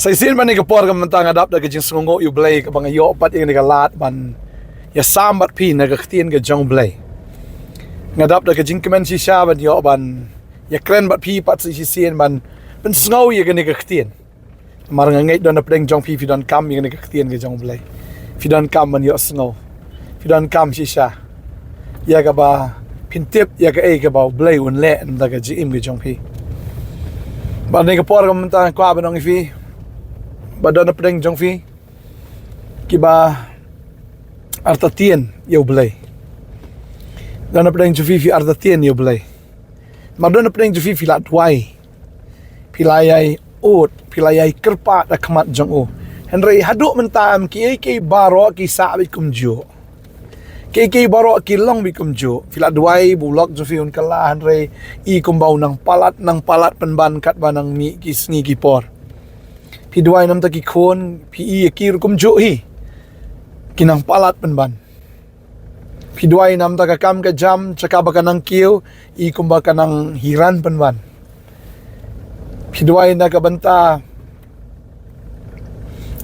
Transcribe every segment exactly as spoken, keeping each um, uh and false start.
Sa shisien bad ha kane ka por ka mynta nga dap da ka jingsngewnguh ïa U Blei kaba nga ïoh pat ïa kane ka lad ban ïasam bad phi na ka ktien ka jong U Blei. Nga dap da ka jingkmen shisha ban ïoh ban ïakren bad phi pat sa shisien ban pynsngew ïa kane ka ktien. Namar nga ngeit don napdeng jong phi, phi donkam ïa kane ka ktien ka jong U Blei. Phi donkam ban ïohsngew. Phi donkam shisha ïa kaba phin tip ïa kaei kaba U Blei un leh na ka jingim ka jong phi. Bad ha kane ka por ka mynta nga kwah ban ong ïa phi ba don napdeng jong phi kiba artatien ïa U Blei. Don napdeng jong phi phi artatien ïa U Blei. Namar don napdeng jong phi phi la duwai, phi la ïai ud, phi la ïai kyrpad ha khmat jong U. Hynrei haduh mynta em kiei kiei baroh ki sah beit kumjuh. Kiei kiei baroh ki long beit kumjuh. Phi la duwai ba u lok jong phi un kylla, hynrei i kumba u nang palat, nang palat pynban katba nang mih ki sngi ki por. Phi duwai namar ki khun, phi i ïa ki ruh kumjuh hi. Ki nang palat pynban. Phi duwai namar ka kam ka jam, jaka ba ka nang kiew, i kumba ka nang hiran pynban. Phi duwai na ka bynta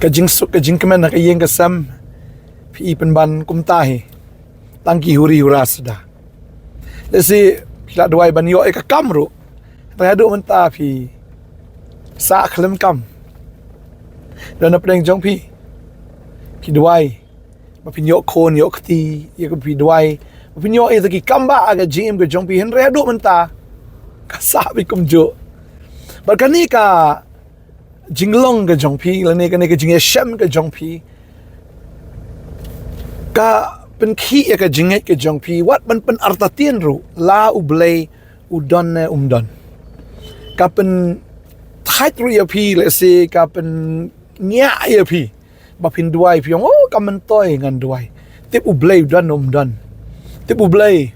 ka jingsuk ka jingkmen ha ka ïing ka sem, phi i pynban kumta hi. Tang ki huri hura suda. Lehse phi la duwai ban ïoh ïa ka kam ruh, hynrei haduh mynta phi sah khlem kam. Don napdeng jong phi, phi duwai ba phin ïoh khun ïoh kti, ïa ka phi duwai ba phin ïoh ïa ki kam ba ha ka jingim ka jong phi, hynrei haduh mynta ka sah beit kumjuh. Bad kane ka jinglong ka jong phi lane kane ka jingïashem ka jong phi ka pynkhih ïa ka jingngeit ka jong phi, wat ban pynartatien ruh la U Blei u don ne um don. Ka pynthait ruh ïa phi, lehse ka pynñiah ïa phi ba phin duwai, phi ong, oh, ka myntoi ngan duwai. Tip U Blei u don ne um don. Tip U Blei,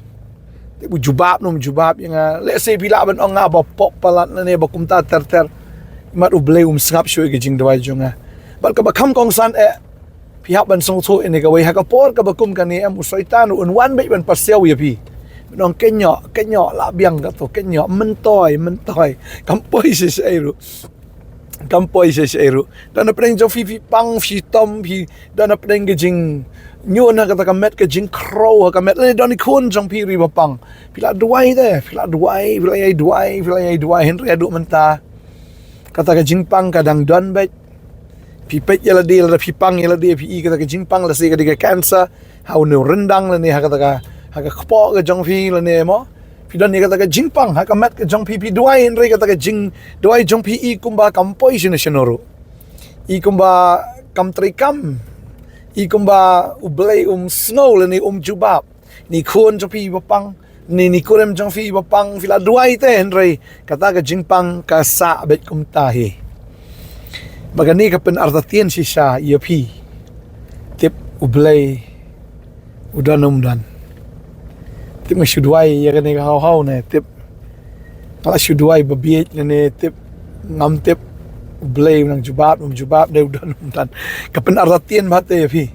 tip u jubab ne um jubab ïa nga. Lehse phi lah ban ong nga ba pop palat lane ba kumta ter ter, imat U Blei um sngap shuh ïa ka jingduwai jong nga. Bad kaba kham kongsan eh, phi hap ban sngewthuh ïa kane kawei, ha ka por kaba kum kane em u Soitan un wan beit ban pasiaw ïa phi, ban ong, kynnoh, kynnoh, lah biang kato, kynnoh, myntoi, myntoi. Kam poi shisha ei ruh. Kam poi shisha ei ruh. Don napdeng jong phi phi pang, phi shitom, phi don napdeng ka jingñion ha kata ka met, ka jingkhraw ha ka met, lane don ki khun jong phi ruh ba pang. Phi la duwai te, phi la duwai, phi la ïai duwai, phi la ïai duwai, hynrei haduh mynta kata ka jingpang ka dang don beit. Phi peit ïa lade, lada phi pang ïa lade, phi i kata ka jingpang, lehse ka dei ka cancer ha une u ryndang lane ha kata ka, ha ka kpoh ka jong phi lane mo. Phi don ïa kata ka jingpang ha ka met ka jong phi, phi duwai, hynrei kata ka jingduwai jong phi i kumba kam poi shano shano ruh. I kumba kam treikam. I kumba U Blei um sngew lane um jubab. Ki khun jong phi ba pang, ne ki kurim jong phi ba pang, phi la duwai te, hynrei kata ka jingpang ka sah beit kumta hi. Bad kane ka pynartatien shisha ïa phi. Tip U Blei u don um don. Tip nga shu duwai ïa kane ka haw haw ne, tip nga la shu duwai ba bieit ne, tip ngam tip U Blei u nang jubab, um jubab, dei u don um don. Ka pynartatien bha te ïa phi.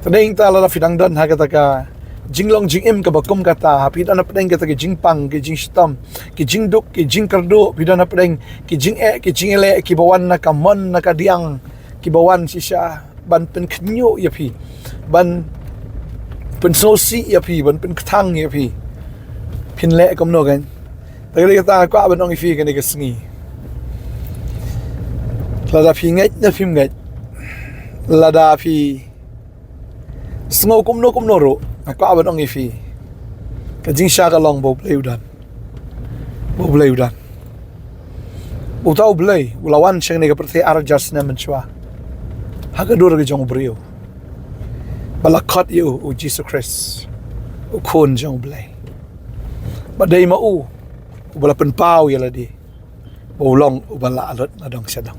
Te dei ta lada phi dang don ha kata ka jinglong jingim kaba kum kata, ha phi don napdeng kata ka jingpang, ka jingshitom, ka jingduk, ka jingkyrduh, phi don napdeng ka jingeh, ka jingeh kiba wan na ka mon na ka diang, kiba wan shisha ban pynkhynñiuh ïa phi, ban pynsngewsih ïa phi, ban pynkthang ïa phi. Phin leh kumno kan? Te ka dei kata nga kwah ban ong ïa phi kane ka sngi. Lada phi ngeit ne phim ngeit, lada phi sngew kumno kumno ruh, nga kwah ban ong ïa phi, ka jingshah ka long ba U Blei u don. Ba U Blei u don. Uta U Blei u la wan sha kane ka pyrthei ar hajar snem mynshuwa ha ka dur ka jong u briew, ba la khot ïa u, u Jisu Khrist, u Khun jong U Blei. Ba dei ma u uba la pynpaw ïa lade ba u long uba la lut na dong sha dong.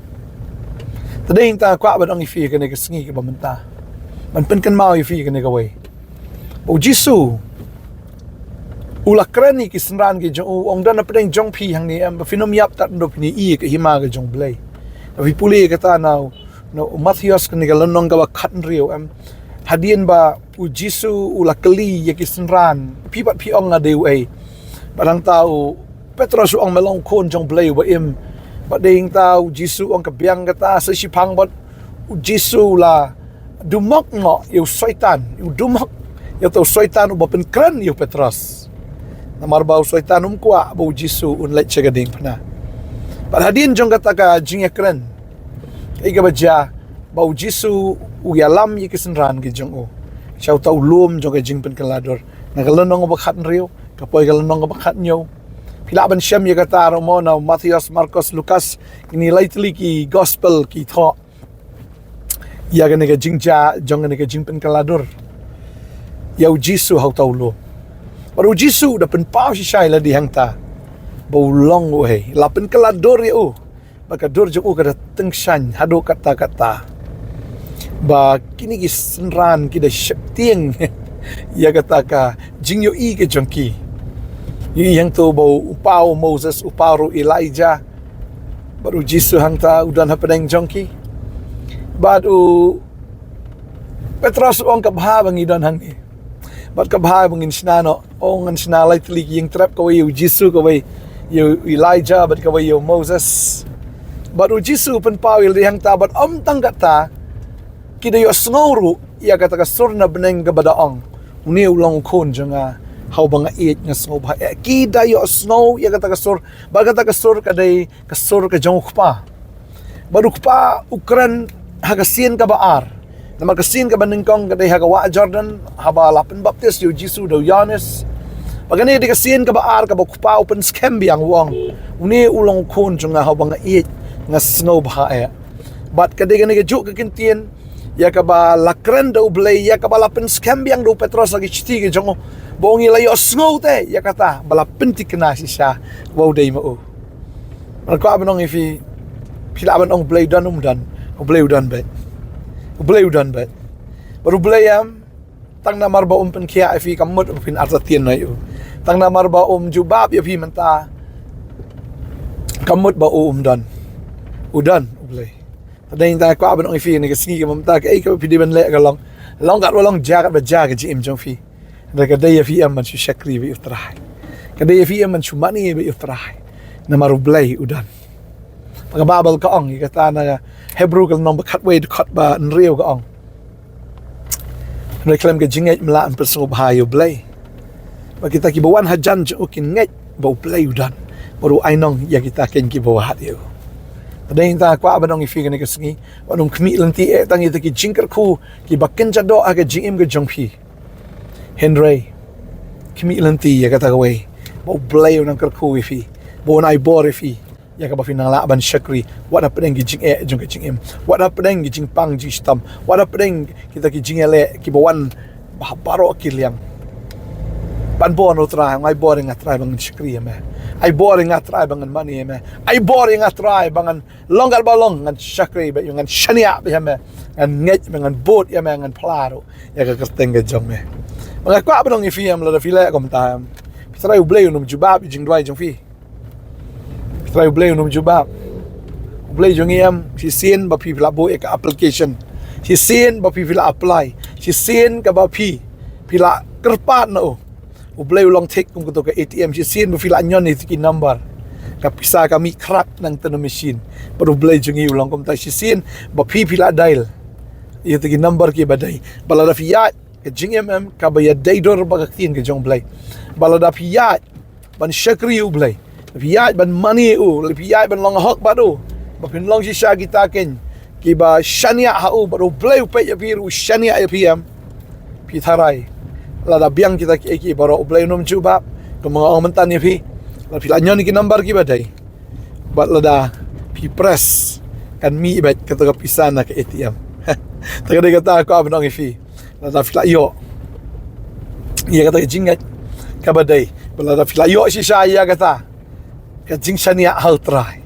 Te dei ta nga kwah ban ong ïa phi kane ka sngi kaba mynta, ban pynkynmaw ïa phi kane kawei, ba u Jisu u la kren ïa ki synran ki jong u, ong, don napdeng jong phi hangne em ba phin ym ïap tad, ynda phin ïohi ïa ka hima ka jong U Blei. Lada phi pule ïa kata na u, na u Mathaios kane ka lynnong kaba khathynriew em, hadien ba u Jisu u la kylli ïa ki synran, phi pat phi ong nga dei uei? Bad hangta u Petros u ong, me long u Khun jong U Blei uba im. Bad dei hangta u Jisu u ong ka biang kata, sa shiphang bad u Jisu u la dumok noh ïa u Soitan, u dumok ïa uta u Soitan uba pynkren ïa u Petros. Namar ba u Soitan um kwah ba u Jisu un leit sha ka diengphna. Bad hadien jong kata ka jingïakren, kaei kaba jia, ba u Jisu u ïalam ïa ki synran ki jong u sha uta u lum jong ka jingpynkylla dur. Na ka lynnong ba khathynriew, ka poi ka lynnong ba khathynñiew. Phi lah ban shem ïa kata ruh mo na Mathaios, Markos, Lukas, kine lai tylli ki gospel ki thoh ïa kane ka jingjia jong kane ka jingpynkylla dur ïa u Jisu ha uta u lum. Bad u Jisu u da pynpaw shisha ïa lade hangta ba u long uei, la pynkylla dur ïa u. Bad ka dur jong u ka da tyngshaiñ haduh katta katta. Ba kine ki synran ki da sheptieng ïa kata ka jingïohi ka jong ki. Ïohi hangto ba u paw Moses, u paw ruh Elijah. Bad u Jisu hangta u don hapdeng jong ki. Bad u Petros u ong, ka bha ba ngi don hangne. Bad ka bha ba ngin shna noh. Ong ngan shna lai tylli ki ïingtrep, kawei ïa u Jisu, kawei ïa u Elijah, bad kawei ïa u Moses. Bad u Jisu u pynpaw ïa lade hangta, bad ym tang katta, ki da ïohsngew ruh ïa kata ka sur na bneng kaba da ong, une u long u khun jong nga, ha uba nga ïeit nga sngewbha eh. Ki da ïohsngew ïa kata ka sur, bad kata ka sur ka dei ka sur ka jong u Kpa. Bad u Kpa u kren ha ka sien kaba ar. Namar ka sien kaba nyngkong ka dei ha ka wah Jordan, haba la pynbaptis ïa u Jisu da u Ïoannis. Bad kane dei ka sien kaba ar kaba u Kpa u pynskhem biang, u ong, une u long u khun jong nga ha uba nga ïeit nga sngewbha eh. Bad ka dei kane kajuh ka kyntien ïa kaba la kren da U Blei, ïa kaba la pynskhem biang da u Petros ha ki shithi ki jong u. Ba u ong, ngi la ïohsngew te ïa kata, ba la pynthikna shisha ba u dei ma u. Nga kwah ban ong ïa phi, phi lah ban ong U Blei u don, um don. U Blei u don beit. U Blei u don beit. Bad U Blei em, tang namar ba um pynkhiah ïa phi kam mut ba phin artatien noh ïa u. Tang namar ba um jubab ïa phi mynta kam mut ba u um don. U don U Blei. Te dei nga kwah ban ong ïa phi kane ka sngi, ka mynta kaei kaba phi dei ban leh ka long, long katba long, jia katba jia ka jingim jong phi. Hynrei ka dei ïa phi em ban shu shakri bad ïa U Trai. Ka dei ïa phi em ban shu mane bad ïa U Trai. Namar U Blei u don. Bad ka Baibl ka ong ïa kata na Hebru ka lynnong ba khatwei dkhot ba hynriew ka ong, hynrei khlem ka jingngeit ym lah ban pynsngewbha ïa U Blei. Bad kita kiba wan hajan jong u kin ngeit ba U Blei u don, bad u ainong ïa kita keiñ kiba wad ïa u. Te dei nga kwah ban ong ïa phi kane ka sngi, wat nym khmih lynti eh tang ïa kita ki jingkyrkhu kiba kynja doh ha ka jingim ka jong phi. Hynrei khmih lynti ïa kata kawei, ba U Blei u nang kyrkhu ïa phi, ba un ai bor ïa phi ïa kaba phi nang lah ban shakri wat hapdeng ki jingeh jong ka jingim, wat hapdeng ki jingpang jingshitom, wat hapdeng kita ki jingïaleh kiba wan ha baroh ki liang. Ban bor na U Trai, ai bor ïa nga Trai ba ngan shakri ïa me. Ai bor ïa nga Trai ba ngan mane ïa me. Ai bor ïa nga Trai ba ngan long katba long, ngan shakri bad ïa me, ngan shaniah bad ïa me, ngan ngeit bad ngan bud ïa me, ngan phla ruh ïa ka kyrteng ka jong me. Bad nga kwah ban ong ïa phi em, lada phi leh kumta em, phi tharai U Blei un ym jubab ïa ka jingduwai jong phi? Phi tharai U Blei un ym jubab? U Blei jong ngi em, shisien ba phi, phi la buh ïa ka application, shisien ba phi, phi la apply, shisien kaba phi, phi la kyrpad na u, U Blei u long thik kum kato ka A T M, shisien ba phi la ñion ïa kita ki number, ka pisa ka mih khrat na kata ka machine. Bad U Blei jong ngi u long kumta, shisien ba phi, phi la dial ïa kita ki number kiba dei. Bad lada phi ïaid ka jingim em kaba ïadei dur bad ka ktien ka jong U Blei, bad lada phi ïaid ban shakri U Blei, phi ïaid ban mane u, phi ïaid ban long hok bad u, ba phin long shisha kita keiñ kiba shaniah ha u, bad U Blei u peit ïa phi ruh u shaniah ïa phi em, phi tharai lada biang kita kiei kiei baroh U Blei un ym jubab? Kumba nga ong mynta ïa phi, lada phi la ñion ïa ki number kiba dei, bad lada phi press, kan mih beit kato ka pisa na ka A T M. Te ka dei kata nga kwah ban ong ïa phi, lada phi la ïoh ïa kata ka jingngeit kaba dei, bad lada phi la ïoh shisha ïa kata ka jingshaniah ha U Trai,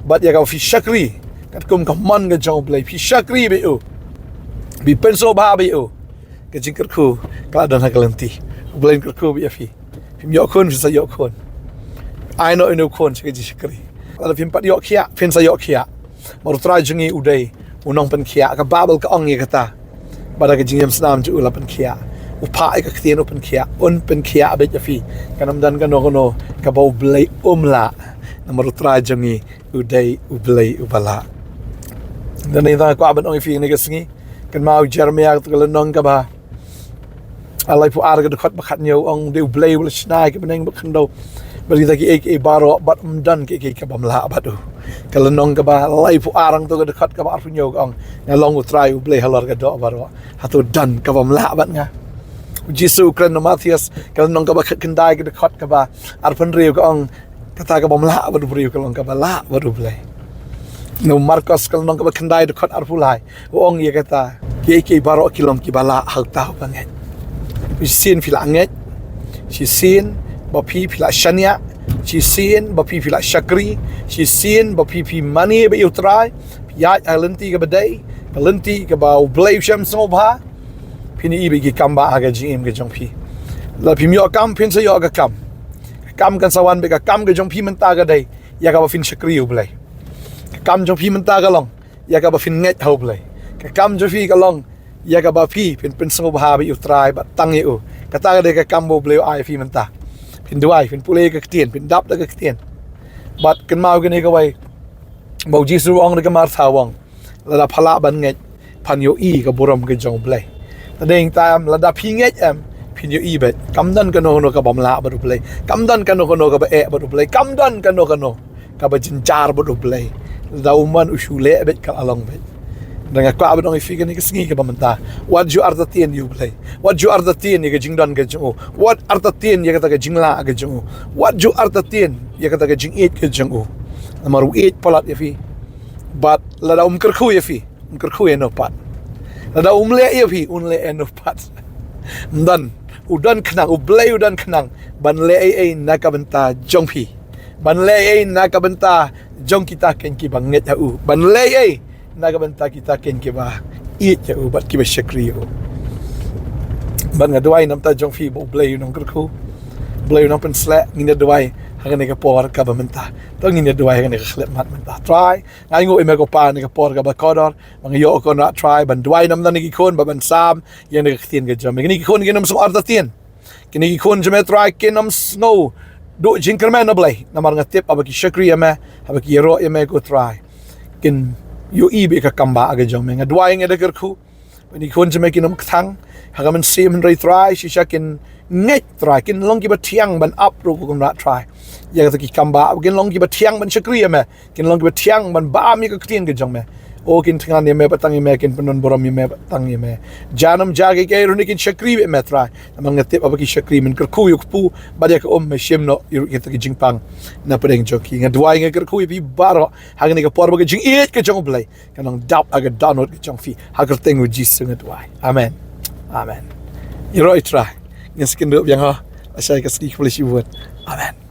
bad ïa kaba phi shakri katkum ka mon ka jong U Blei, phi shakri bad ïa u, phi pynsngewbha bad ïa u, ka jingkyrkhu ka la don ha ka lynti. U Blei un kyrkhu bad ïa phi. Phim ïoh khun, phin sa ïoh khun. Ai noh ïa une u khun sha ka jingshakri. Lada phim pat ïoh khiah, phin sa ïoh khiah. Namar U Trai jong ngi u dei u nongpynkhiah. Ka Baibl ka ong ïa kata. Ba da ka jingïam snam jong u la pynkhiah. U phah ïa ka ktien, u pynkhiah, un pynkhiah bad ïa phi. Kan ym don kano kano kaba U Blei um lah Namar u Trai jong ngi u dei u Blei uba lah. Dei na kata nga kwah ban ong ïa phi kane ka sngi, kynmaw Jeremiah, kata ka lynnong kaba laiphew ar, ka dkhot ba khathynñiew, ong, dei u Blei uba la shna ïa ka bneng bad khyndew bad kita kiei kiei baroh, bad ym don kiei kiei ki bym lah bad u. Ka lynnong kaba laiphew ar, kata ka dkhot kaba arphew hynñiew ka ong, nga long u Trai u Blei halor ka doh baroh, hato don ka bym lah bad nga? U Jisu u kren na Mathaios, ka lynnong kaba khyndai, ka dkhot kaba arphew hynriew ka ong, kata ka bym lah bad u briew ka long kaba lah bad u Blei. Na u Markos, ka lynnong kaba khyndai, dkhot arphew lai, u ong ïa kata, kiei kiei baroh ki long kiba lah ha uta uba ngeit. Shisien phi la ngeit, shisien ba phi, phi la shaniah, shisien ba phi, phi la shakri, shisien ba phi, phi mane bad ïa u Trai, phi ïaid ha ka lynti kaba dei, ka lynti kaba u Blei u shem sngewbha, phin ïohi bad ki kam ba ha ka jingim ka jong phi. Lada phim ïoh kam, phin sa ïoh ka kam. Ka kam kan sa wan bad ka kam ka jong phi mynta ka dei ïa kaba phin shakri ïa u Blei. Ka kam jong phi mynta ka long ïa kaba phin ngeit ha u Blei. Ka kam jong phi ka long ïa kaba phi phin pynsngewbha bad ïa u Trai bad tang ïa u. Kata ka dei ka kam ba u Blei u ai ïa phi mynta. Phin duwai, phin pule ïa ka ktien, phin dap da ka ktien. Bad kynmaw kane kawei ba u Jisu u ong da ka Martha, u ong, lada pha lah ban ngeit, phan ïohi ka burom ka jong u Blei. Te dei nangta em, lada phi ngeit em, phin ïohi bad. Kam don kano kano ka bym lah bad u Blei. Kam don kano kano kaba eh bad u Blei. Kam don kano kano kaba jynjar bad u Blei. Lada u mon, u shu leh bad ka la long bad. Te nga kwah ban ong ïa phi kane ka sngi kaba mynta, wat ju artatien ïa u Blei. Wat ju artatien ïa ka jingdon ka jong u. Wat artatien ïa kata ka jinglah ka jong u. Wat ju artatien ïa kata ka jingïeit ka jong u. Namar u ïeit palat ïa phi. Bad lada um kyrkhu ïa phi, un kyrkhu ïano pat. Lada um leh ïa phi, un leh ïano pat. Ym don, u don khnang, u Blei u don khnang ban leh ei ei na ka bynta jong phi. Ban leh ei ei na ka bynta jong kita keiñ kiba ngeit ha u. Ban leh ei ei na ka bynta kita keiñ kiba ïeit ïa u bad kiba shakri ïa u. Bad nga duwai na ka bynta jong phi ba u Blei un nang kyrkhu, u Blei un nang pynsleh. Ngin ïa duwai ha kane ka por kaba mynta. To ngin ïa duwai ha kane ka khyllipmat mynta. Trai, nga ainguh ïa me ko Pa ha kane ka por kaba kordor, ba nga ïoh, ko Kynrad Trai, ban duwai na ka bynta kine ki khun, bad ban sam ïa kane ka ktien ka jong me. Kine ki khun kin ym sngew artatien. Kine ki khun jong me Trai kin ym sngew duh jingkyrmen, O Blei. Namar nga tip haba ki shakri ïa me, haba ki ïaroh ïa me ko Trai, kin ïohi bad ïa ka kam ba ka jong me. Nga duwai, nga da kyrkhu ba kine ki khun jong me kin ym kthang ha ka mynsiem, hynrei Trai shisha kin ngeit Trai, kin long kiba thiang ban ap ruh ko Kynrad Trai ïa kata ki kam ba, kin long kiba thiang ban shakri ïa me, kin long kiba thiang ban bam ïa ka ktien ka jong me. O, kin thngan ïa me bad tang ïa me, kin pyndon burom ïa me bad tang ïa me. Jan ym jia kiei kiei ruh, kin shakri bad me Trai. Namar nga tip haba ki shakri, men kyrkhu ïa u kpu bad ïa ka um, me shim noh ïa ruh kita ki jingpang na pdeng jong ki. Nga duwai, nga kyrkhu ïa phi baroh ha kane ka por ba ka jingïeit ka jong u Blei kan nang dap ha ka dohnud ka jong phi. Ha ka kyrteng u Jisu nga duwai. Amen. Amen. Ïaroh ïa u Trai. Ngin sa ïakynduh biang ha, lashai ka sngi khublei shibun. Amen.